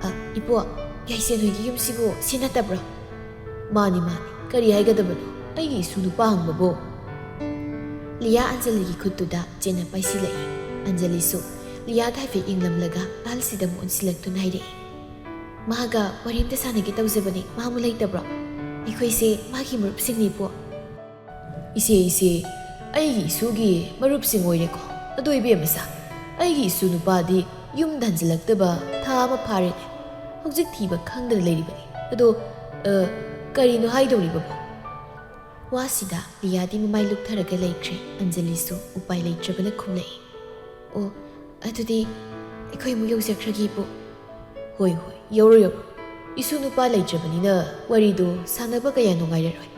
"ꯑ, ꯏꯄꯣ, ꯌꯥꯏꯁꯦꯟ ꯍꯣꯏꯒꯤ ꯌꯨꯝꯁꯤꯕꯨ ꯁꯤ ꯅꯠꯇꯕ꯭ꯔꯣ?" "ꯃꯥꯅꯤ, ꯃꯥꯅꯤ, ꯀꯔꯤ ꯍꯥꯏꯒꯗꯕꯅꯣ? ꯑꯩꯒꯤ ꯏꯁꯨ ꯅꯨꯄꯥ ꯍꯪꯕꯕꯨ?" ꯂꯤꯌꯥ ꯑꯟꯖꯂꯤꯒꯤ ꯈꯨꯠꯇꯨꯗ ꯆꯦꯟꯅ ꯄꯥꯏꯁꯤꯜꯂꯛꯏ꯫ ꯑꯟꯖꯂꯤꯁꯨ ꯂꯤꯌꯥꯗ ꯍꯥꯏꯐꯦꯠ ꯌꯦꯡꯂꯝꯂꯒ ꯑꯍꯜꯁꯤꯗ ꯑꯃꯨꯛ ꯑꯣꯟꯁꯤꯜꯂꯛꯇꯨꯅ ꯍꯥꯏꯔꯛꯏ, "ꯃꯥꯒ ꯋꯥꯔꯤ ꯑꯝꯇ ꯁꯥꯟꯅꯒꯦ ꯇꯧꯖꯕꯅꯤ, ꯃꯥ ꯑꯃꯨꯛ ꯂꯩꯇꯕ꯭ꯔꯣ? ꯑꯩꯈꯣꯏꯁꯦ ꯃꯥꯒꯤ ꯃꯔꯨꯞꯁꯤꯡꯅꯤꯕꯣ?" "ꯏꯆꯦ, ꯏꯆꯦ, ꯑꯩꯒꯤ ꯏꯁꯨꯒꯤ ꯃꯔꯨꯞꯁꯤꯡ ꯑꯣꯏꯔꯦꯀꯣ꯫ ꯑꯗꯣ ꯏꯕꯦꯝꯃꯁꯥ, ꯑꯩꯒꯤ ꯏꯁꯨ ꯅꯨꯄꯥꯗꯤ ꯌꯨꯝꯗ ꯍꯟꯖꯤꯜꯂꯛꯇꯕ ꯊꯥ ꯑꯃ ꯐꯥꯔꯦꯅꯦ꯫ ꯍꯧꯖꯤꯛ ꯊꯤꯕ ꯈꯪꯗꯅ ꯂꯩꯔꯤꯕꯅꯤ꯫ ꯑꯗꯣ, ꯑ, ꯀꯔꯤꯅꯣ ꯍꯥꯏꯗꯧꯔꯤꯕꯕꯣ?" ꯋꯥꯁꯤꯗ ꯂꯤꯌꯥꯗꯤ ꯃꯃꯥꯏ ꯂꯨꯞꯊꯔꯒ ꯂꯩꯈ꯭ꯔꯦ꯫ ꯑꯟꯖꯂꯤꯁꯨ ꯎꯄꯥꯏ ꯂꯩꯇ꯭ꯔꯕꯅ ꯈꯨꯝꯂꯛꯏ, "ꯑꯣ, ꯑꯗꯨꯗꯤ ꯑꯩꯈꯣꯏ ꯑꯃꯨꯛ ꯌꯧꯖꯈ꯭ꯔꯒꯦ, ꯏꯄꯨ꯫ ꯍꯣꯏ, ꯍꯣꯏ, ꯌꯧꯔꯣ, ꯌꯧꯔꯣ꯫ ꯏꯁꯨ ꯅꯨꯄꯥ ꯂꯩꯇ꯭ꯔꯕꯅꯤꯅ ꯋꯥꯔꯤꯗꯣ ꯁꯥꯟꯅꯕ ꯀꯌꯥ ꯅꯨꯡꯉꯥꯏꯔꯔꯣꯏ꯫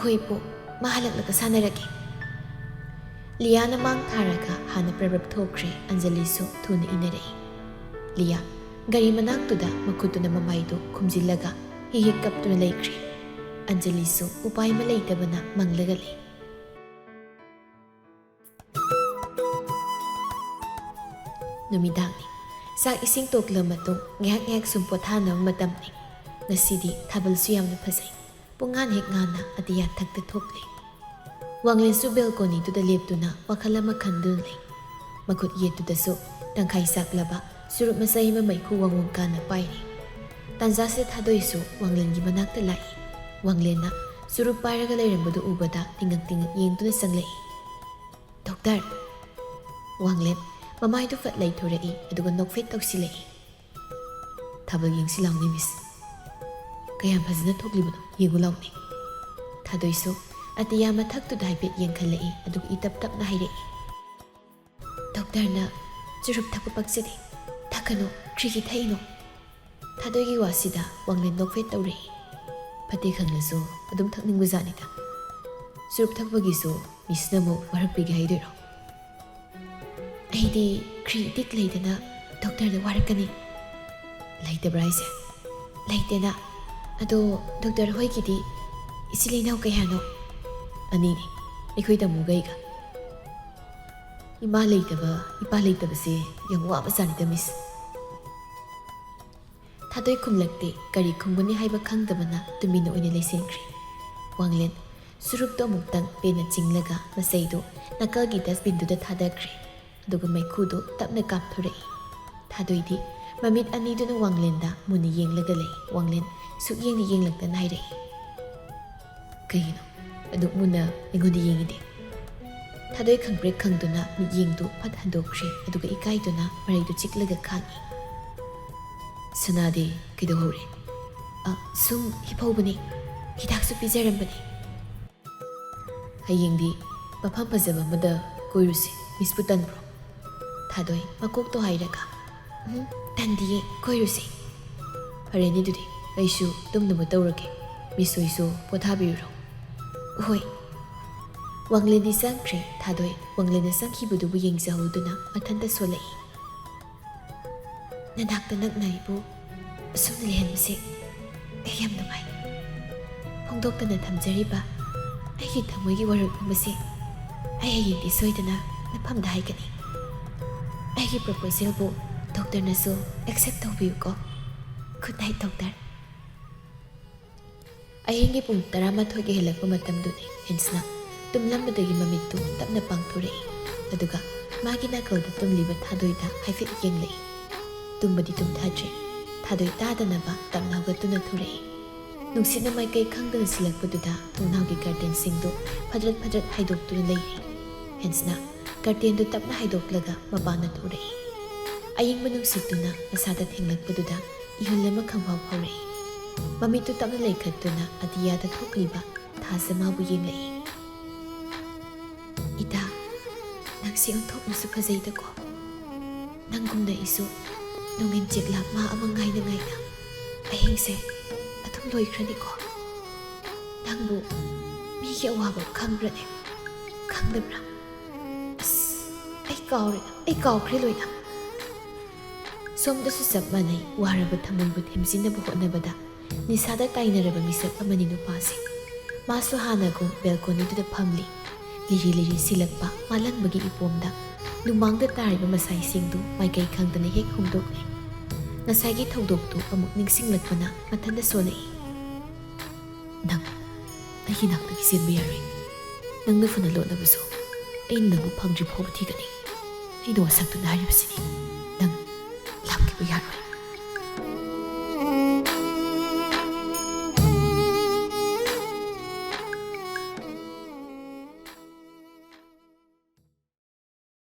ꯍꯣꯏ, ꯏꯄꯨ, ꯃꯥ ꯍꯜꯂꯛꯂꯒ ꯁꯥꯟꯅꯔꯒꯦ꯫ ꯂꯤꯌꯥꯅ ꯃꯥꯡ ꯊꯥꯔꯒ ꯍꯥꯟꯅ ꯄ꯭ꯔꯞ ꯄ꯭ꯔꯞ ꯊꯣꯛꯈ꯭ꯔꯦ, ꯑꯟꯖꯂꯤꯁꯨ ꯊꯨꯅ ꯏꯟꯅꯔꯛꯏ꯫ ꯂꯤꯌꯥ ꯒꯥꯔꯤ ꯃꯅꯥꯛꯇꯨꯗ ꯃꯈꯨꯠꯇꯨꯅ ꯃꯃꯥꯏꯗꯨ ꯈꯨꯝꯖꯤꯜꯂꯒ ꯍꯤꯛ ꯍꯤꯛ ꯀꯞꯇꯨꯅ ꯂꯩꯈ꯭ꯔꯦ꯫ ꯑꯟꯖꯂꯤꯁꯨ ꯎꯄꯥꯏ ꯑꯃ ꯂꯩꯇꯕꯅ ꯃꯪꯂꯒ ꯂꯩ꯫ ꯅꯨꯃꯤꯗꯥꯡꯅꯤ꯫ ꯆꯥꯛ ꯏꯁꯤꯡ ꯇꯣꯛꯂ ꯃꯇꯨꯡ ꯉꯥꯏꯍꯥꯛ ꯉꯥꯏꯍꯥꯛ ꯁꯨꯝ ꯄꯣꯊꯥꯅꯕ ꯃꯇꯝꯅꯤ꯫ ꯉꯁꯤꯗꯤ ꯊꯥꯕꯜꯁꯨ ꯌꯥꯝꯅ ꯐꯖꯩ꯫ ꯄꯨꯡꯉꯥꯟ ꯍꯦꯛ ꯉꯥꯟꯅ ꯑꯇꯤꯌꯥ ꯊꯛꯇ ꯊꯣꯛꯂꯤ꯫ ꯋꯥꯡꯂꯦꯟꯁꯨ ꯕꯦꯜꯀꯣꯅꯤꯗꯨꯗ ꯂꯦꯞꯇꯨꯅ ꯋꯥꯈꯜ ꯑꯃ ꯈꯟꯗꯨꯅ ꯂꯩ꯫ ꯃꯈꯨꯠ ꯌꯦꯠꯇꯨꯗꯁꯨ ꯇꯪꯈꯥꯏ ꯆꯥꯛꯂꯕ ꯆꯨꯔꯨꯞ ꯃꯆꯩ ꯑꯃ ꯃꯩꯈꯨ ꯋꯥꯡ ꯋꯥꯡ ꯀꯥꯅ ꯄꯥꯏꯔꯤ꯫ ꯇꯥꯟꯖꯥꯁꯤꯗ ꯊꯥꯗꯣꯏꯁꯨ ꯋꯥꯡꯂꯦꯟꯒꯤ ꯃꯅꯥꯛꯇ ꯂꯥꯛꯏ꯫ ꯋꯥꯡꯂꯦꯟꯅ ꯆꯨꯔꯨꯞ ꯄꯥꯏꯔꯒ ꯂꯩꯔꯝꯕꯗꯨ ꯎꯕꯗ ꯇꯤꯡꯉꯛ ꯇꯤꯡꯉꯛ ꯌꯦꯡꯗꯨꯅ ꯆꯪꯂꯛꯏ꯫ "ꯗꯣꯛꯇꯔ!" ꯋꯥꯡꯂꯦꯟ ꯃꯃꯥꯏꯗꯨ ꯐꯠ ꯂꯩꯊꯣꯔꯛꯏ, ꯑꯗꯨꯒ ꯅꯣꯛꯐꯦꯠ ꯇꯧꯁꯤꯜꯂꯛꯏ꯫ "ꯊꯥꯕꯜ ꯌꯦꯡꯁꯤ ꯂꯥꯎꯅꯦ, ꯃꯤꯁ꯫ ꯀꯌꯥꯝ ꯐꯖꯅ ꯊꯣꯛꯂꯤꯕꯅꯣ ꯌꯦꯡꯉꯨ ꯂꯥꯎꯅꯦ꯫" ꯊꯥꯗꯣꯏꯁꯨ ꯑꯇꯤꯌꯥ ꯃꯊꯛꯇꯨꯗ ꯍꯥꯏꯐꯦꯠ ꯌꯦꯡꯈꯠꯂꯛꯏ, ꯑꯗꯨꯒ ꯏꯇꯞ ꯇꯞꯅ ꯍꯥꯏꯔꯛꯏ꯫ "ꯗꯣꯛꯇꯔꯅ ꯆꯨꯔꯨꯞ ꯊꯛꯄ ꯄꯛꯆꯗꯦ, ꯊꯛꯀꯅꯨ, ꯀꯔꯤꯒꯤ ꯊꯛꯏꯅꯣ?" ꯊꯥꯗꯣꯏꯒꯤ ꯋꯥꯁꯤꯗ ꯋꯥꯡꯂꯦꯟ ꯅꯣꯛꯐꯦꯠ ꯇꯧꯔꯛꯏ꯫ ꯐꯠꯇꯦ ꯈꯪꯂꯁꯨ ꯑꯗꯨꯝ ꯊꯛꯅꯤꯡꯕꯖꯥꯠꯅꯤꯗ꯫ ꯆꯨꯔꯨꯞ ꯊꯛꯄꯒꯤꯁꯨ ꯃꯤꯁꯅ ꯑꯃꯨꯛ ꯋꯥꯔꯛꯄꯤꯒꯦ ꯍꯥꯏꯗꯣꯏꯔꯣ? "ꯑꯩꯗꯤ ꯈ꯭ꯔꯤ ꯏꯇꯤꯛ ꯂꯩꯗꯅ ꯗꯣꯛꯇꯔꯗ ꯋꯥꯔꯛꯀꯅꯤ꯫" "ꯂꯩꯇꯕ꯭ꯔꯥ ꯍꯥꯏꯁꯦ?" "ꯂꯩꯇꯦꯅ꯫ ꯑꯗꯣ ꯗꯣꯛꯇꯔ ꯍꯣꯏꯒꯤꯗꯤ ꯏꯆꯤꯜ ꯏꯅꯥꯎ ꯀꯌꯥꯅꯣ?" "ꯑꯅꯤꯅꯤ, ꯑꯩꯈꯣꯏ ꯇꯥꯃꯣꯒ ꯑꯩꯒ꯫" "ꯏꯃꯥ ꯂꯩꯇꯕ, ꯏꯄꯥ ꯂꯩꯇꯕꯁꯦ ꯌꯥꯝ ꯋꯥꯕꯖꯥꯠꯅꯤꯗ, ꯃꯤꯁ꯫" ꯊꯥꯗꯣꯏ ꯈꯨꯝꯂꯛꯇꯦ꯫ ꯀꯔꯤ ꯈꯨꯝꯒꯅꯤ ꯍꯥꯏꯕ ꯈꯪꯗꯕꯅ ꯇꯨꯃꯤꯟꯅ ꯑꯣꯏꯅ ꯂꯩꯁꯤꯟꯈ꯭ꯔꯦ꯫ ꯋꯥꯡꯂꯦꯟ ꯆꯨꯔꯨꯞꯇꯨ ꯑꯃꯨꯛꯇꯪ ꯄꯦꯟꯅ ꯆꯤꯡꯂꯒ ꯃꯆꯩꯗꯨ ꯅꯥꯀꯜꯒꯤ ꯗꯁꯕꯤꯟꯗꯨꯗ ꯊꯥꯗꯈ꯭ꯔꯦ꯫ ꯑꯗꯨꯒ ꯃꯩꯈꯨꯗꯨ ꯇꯞꯅ ꯀꯥꯞꯊꯣꯔꯛꯏ꯫ ꯊꯥꯗꯣꯏꯗꯤ ꯃꯃꯤꯠ ꯑꯅꯤꯗꯨꯅ ꯋꯥꯡꯂꯦꯟꯗ ꯃꯨꯟꯅ ꯌꯦꯡꯂꯒ ꯂꯩ꯫ ꯋꯥꯡꯂꯦꯟ ꯁꯨꯛꯌꯦꯡꯗꯤ ꯌꯦꯡꯂꯛꯇꯅ ꯍꯥꯏꯔꯛꯏ, "ꯀꯩꯒꯤꯅꯣ ꯑꯗꯨꯛ ꯃꯨꯟꯅ ꯑꯩꯉꯣꯟꯗ ꯌꯦꯡꯉꯤꯗꯤ?" ꯊꯥꯗꯣꯏ ꯈꯪꯄ꯭ꯔꯦꯛ ꯈꯪꯗꯨꯅ ꯃꯤꯠꯌꯦꯡꯗꯨ ꯐꯠ ꯍꯟꯗꯣꯛꯈ꯭ꯔꯦ, ꯑꯗꯨꯒ ꯏꯀꯥꯏꯗꯨꯅ ꯃꯔꯩꯗꯨ ꯆꯤꯛꯂꯒ ꯈꯥꯡꯏ꯫ "ꯁꯅꯥꯗꯤ ꯀꯩꯗꯧꯍꯧꯔꯦ?" "ꯑ, ꯁꯨꯝ ꯍꯤꯞꯍꯧꯕꯅꯤ, ꯍꯤꯗꯥꯛꯁꯨ ꯄꯤꯖꯔꯝꯕꯅꯤ꯫" "ꯍꯌꯦꯡꯗꯤ ꯃꯐꯝ ꯐꯖꯕ ꯑꯃꯗ ꯀꯣꯏꯔꯨꯁꯤ, ꯃꯤꯁꯄꯨ ꯇꯟꯕ꯭ꯔꯣ?" ꯊꯥꯗꯣꯏ ꯃꯀꯣꯛꯇꯣ ꯍꯥꯏꯔꯒ, "ꯎꯝ, ꯇꯟꯗꯤꯌꯦ, ꯀꯣꯏꯔꯨꯁꯦ꯫" "ꯐꯔꯦꯅꯦ, ꯑꯗꯨꯗꯤ ꯑꯩꯁꯨ ꯇꯨꯝꯅꯕ ꯇꯧꯔꯒꯦ꯫ ꯃꯤꯁ ꯍꯣꯏꯁꯨ ꯄꯣꯊꯥꯕꯤꯔꯨꯔꯣ꯫" "ꯍꯣꯏ꯫" ꯋꯥꯡꯂꯦꯟꯗꯤ ꯆꯪꯈ꯭ꯔꯦ꯫ ꯊꯥꯗꯣꯏ ꯋꯥꯡꯂꯦꯟꯗ ꯆꯪꯈꯤꯕꯗꯨꯕꯨ ꯌꯦꯡꯖꯍꯧꯗꯨꯅ ꯃꯊꯟꯇ ꯁꯣꯜꯂꯛꯏ꯫ "ꯅꯅꯥꯛꯇ ꯅꯛꯅ ꯑꯩꯕꯨ ꯑꯁꯨꯝꯅ ꯂꯩꯍꯟꯕꯁꯦ ꯑꯩ ꯌꯥꯝ ꯅꯨꯡꯉꯥꯏ꯫ ꯐꯣꯡꯗꯣꯛꯇꯅ ꯊꯝꯖꯔꯤꯕ ꯑꯩꯒꯤ ꯊꯃꯣꯏꯒꯤ ꯋꯥꯔꯣꯜ ꯄꯨꯝꯕꯁꯦ ꯑꯩ ꯍꯌꯦꯡꯗꯤ ꯁꯣꯏꯗꯅ ꯅꯐꯝꯗ ꯍꯥꯏꯒꯅꯤ꯫ ꯑꯩꯒꯤ ꯄ꯭ꯔꯣꯄꯣꯖꯦꯜꯕꯨ ꯗꯣꯛꯇꯔꯅꯁꯨ ꯑꯦꯛꯁꯦꯞ ꯇꯧꯕꯤꯌꯨꯀꯣ꯫ Good night, doctor." ꯑꯍꯤꯡꯒꯤ ꯄꯨꯡ ꯇꯔꯥꯃꯥꯊꯣꯏꯒ ꯍꯦꯜꯂꯛꯄ ꯃꯇꯝꯗꯨꯅꯤ꯫ ꯍꯦꯟꯁꯅ ꯇꯨꯝꯂꯝꯕꯗꯒꯤ ꯃꯃꯤꯠꯇꯨ ꯇꯞꯅ ꯄꯥꯡꯊꯣꯔꯛꯏ꯫ ꯑꯗꯨꯒ ꯃꯥꯒꯤ ꯅꯥꯀꯜꯗ ꯇꯨꯝꯂꯤꯕ ꯊꯥꯗꯣꯏꯗ ꯍꯥꯏꯐꯦꯠ ꯌꯦꯡꯂꯛꯏ꯫ ꯇꯨꯝꯕꯗꯤ ꯇꯨꯝꯊꯗ꯭ꯔꯦ꯫ ꯊꯥꯗꯣꯏ ꯇꯥꯗꯅꯕ ꯇꯞꯅ ꯍꯧꯒꯠꯇꯨꯅ ꯊꯣꯔꯛꯏ꯫ ꯅꯨꯡꯁꯤꯠꯅ ꯃꯥꯏꯀꯩ ꯈꯪꯗꯅ ꯁꯤꯜꯂꯛꯄꯗꯨꯗ ꯊꯣꯡꯅꯥꯎꯒꯤ ꯀꯔꯇꯦꯟꯁꯤꯡꯗꯨ ꯐꯗ꯭ꯔꯠ ꯐꯗ꯭ꯔꯠ ꯍꯥꯏꯗꯣꯛꯇꯨꯅ ꯂꯩꯔꯤ꯫ ꯍꯦꯟꯁꯅ ꯀꯔꯇꯦꯟꯗꯨ ꯇꯞꯅ ꯍꯥꯏꯗꯣꯛꯂꯒ ꯃꯄꯥꯟꯗ ꯊꯣꯔꯛꯏ꯫ ꯑꯏꯪꯕ ꯅꯨꯡꯁꯤꯠꯇꯨꯅ ꯃꯁꯥꯗ ꯊꯦꯡꯂꯛꯄꯗꯨꯗ ꯏꯍꯨꯜ ꯑꯃ ꯈꯪꯐꯥꯎ ꯐꯥꯎꯔꯛꯏ꯫ ꯃꯃꯤꯠꯇꯨ ꯇꯞꯅ ꯂꯩꯈꯠꯇꯨꯅ ꯑꯇꯤꯌꯥꯗ ꯊꯣꯛꯂꯤꯕ ꯊꯥꯖ ꯃꯥꯕꯨ ꯌꯦꯡꯂꯛꯏ꯫ "ꯏꯇꯥ, ꯅꯪꯁꯦ ꯑꯣꯟꯊꯣꯛꯅꯁꯨ ꯐꯖꯩꯗꯀꯣ꯫ ꯅꯪꯒꯨꯝꯅ ꯑꯩꯁꯨ ꯅꯣꯡꯉꯤꯟ ꯆꯦꯛꯂꯥ ꯃꯥ ꯑꯃ ꯉꯥꯏꯅ ꯉꯥꯏꯅ ꯑꯍꯤꯡꯁꯦ ꯑꯗꯨꯝ ꯂꯣꯏꯈ꯭ꯔꯅꯤꯀꯣ꯫ ꯅꯪꯕꯨ ꯃꯤꯒꯤ ꯑꯋꯥꯕ ꯈꯪꯕ꯭ꯔꯅꯦ? ꯈꯪꯗꯕ꯭ꯔꯥ? ꯑꯁ, ꯑꯩ ꯀꯥꯎꯔꯦ, ꯑꯩ ꯀꯥꯎꯈ꯭ꯔꯦ ꯂꯣꯏꯅ꯫" ꯁꯣꯝꯗꯁꯨ ꯆꯞ ꯃꯥꯟꯅꯩ꯫ ꯋꯥꯔꯕ ꯊꯃꯣꯏꯕꯨ ꯊꯦꯝꯖꯤꯟꯅꯕ ꯍꯣꯠꯅꯕꯗ ꯅꯤꯁꯥꯗ ꯇꯥꯏꯅꯔꯕ ꯃꯤꯁꯛ ꯑꯃꯅꯤ ꯅꯨꯄꯥꯁꯦ꯫ ꯃꯥꯁꯨ ꯍꯥꯟꯅꯒꯨꯝ ꯕꯦꯜꯀꯣꯅꯤꯗꯨꯗ ꯐꯝꯂꯤ꯫ ꯂꯤꯔꯤ ꯂꯤꯔꯤ ꯁꯤꯜꯂꯛꯄ ꯃꯥꯂꯪꯕꯒꯤ ꯏꯄꯣꯝꯗ ꯅꯨꯃꯥꯡꯗ ꯇꯥꯔꯤꯕ ꯃꯁꯥꯏꯁꯤꯡꯗꯨ ꯃꯥꯏꯀꯩ ꯈꯪꯗꯅ ꯍꯦꯛ ꯍꯣꯡꯗꯣꯛꯂꯤ꯫ ꯉꯁꯥꯏꯒꯤ ꯊꯧꯗꯣꯛꯇꯨ ꯑꯃꯨꯛ ꯅꯤꯡꯁꯤꯡꯂꯛꯄꯅ ꯃꯊꯟꯇ ꯁꯣꯜꯂꯛꯏ꯫ "ꯅꯪ ꯑꯩꯒꯤ ꯅꯥꯛꯇꯒꯤ ꯆꯦꯟꯕ ꯌꯥꯔꯣꯏ꯫ ꯅꯪꯅ ꯐꯅ ꯂꯣꯠꯂꯕꯁꯨ ꯑꯩꯅ ꯅꯪꯕꯨ ꯐꯪꯗ꯭ꯔꯤ ꯐꯥꯎꯕ ꯊꯤꯒꯅꯤ꯫ ꯑꯩꯅ ꯋꯥꯁꯛꯇꯨꯅ ꯍꯥꯏꯔꯤꯕꯁꯤꯅꯤ꯫"